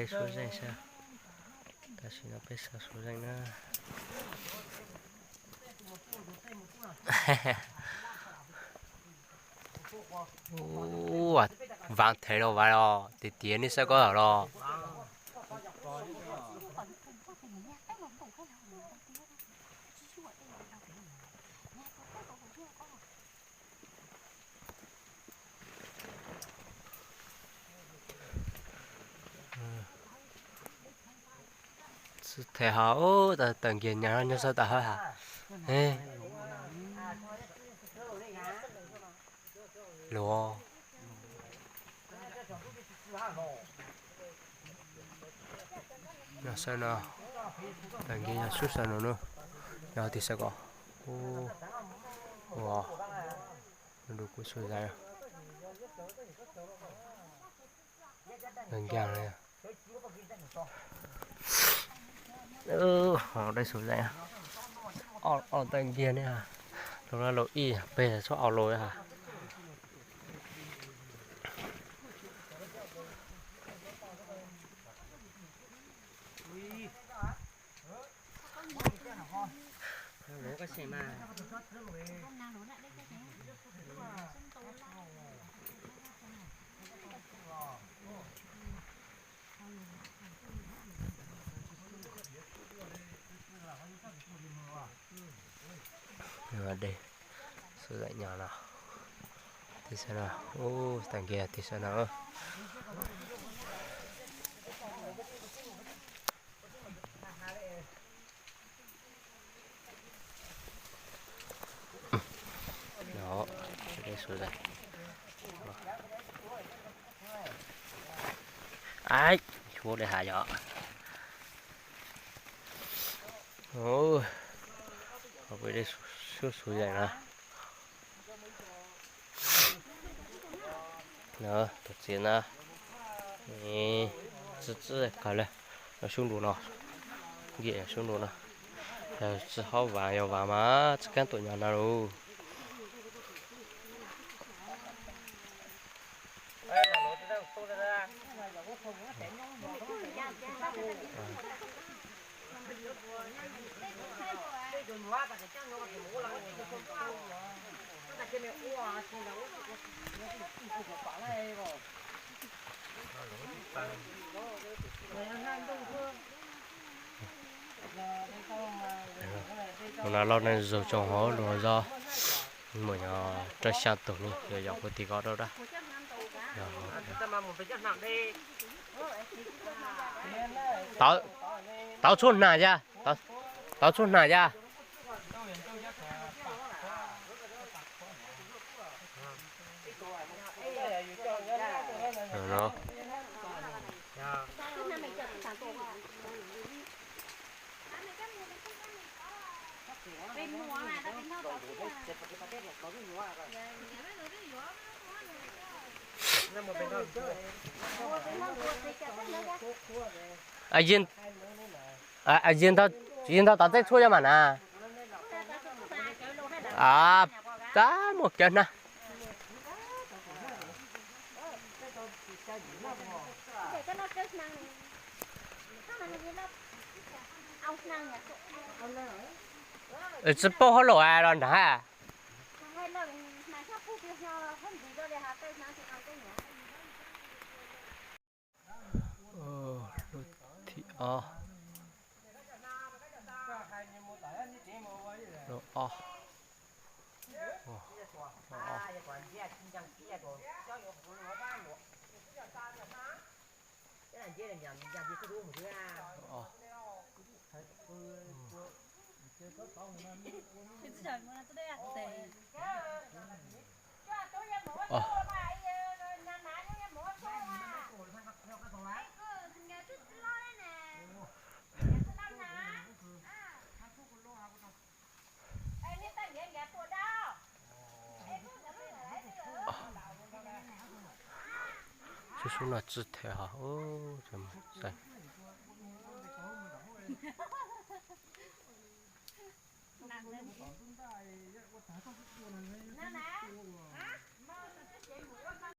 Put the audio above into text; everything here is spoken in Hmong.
Xub zeej saib. Tam sim no peb xav xub zeej na. Ua, vav thev los vav los tiav tiav nej saib koj los. Xwb them ho, tawm nkiag nyas nyob sab tom hawv ha. Luag. Nyob sab no, tawm nkiag nyas sub sab no na. Nyob tim sab ko. Ua, nws kuj xub zeej. Nkees nkees li. Dej xub zeej. Ob tawm nkiag ne. Lub no lub ib pem txhob au lus ha. Dej xub zeej nyob no. Tim sab no, ub, tawm nkiag tim sab no. Dej xub zeej. Aib, tshuav li has yom. Ub, dej xub xub zeej na. Tus txiv na, txi txi kawg li, yog sub nrus no, nkiag yog sub nrus no, yog tsi haub vas yog vas mas tsi kaab tuam nyom no lauj. Tus no loj neej zog tsoom hauv lug zog, muaj yog rau xyaa tug ne, yog yog kuv tig koj rau dab. Tau tshuaj nag yag, tau tshuaj nag yag. Yog ntau tom txeeb tshuaj yog mas na. Tab muaj cawv na. Tsi paub hauv lawm los nrag. Lub thib ob. Lub ob. Sub sub no tsi them ho.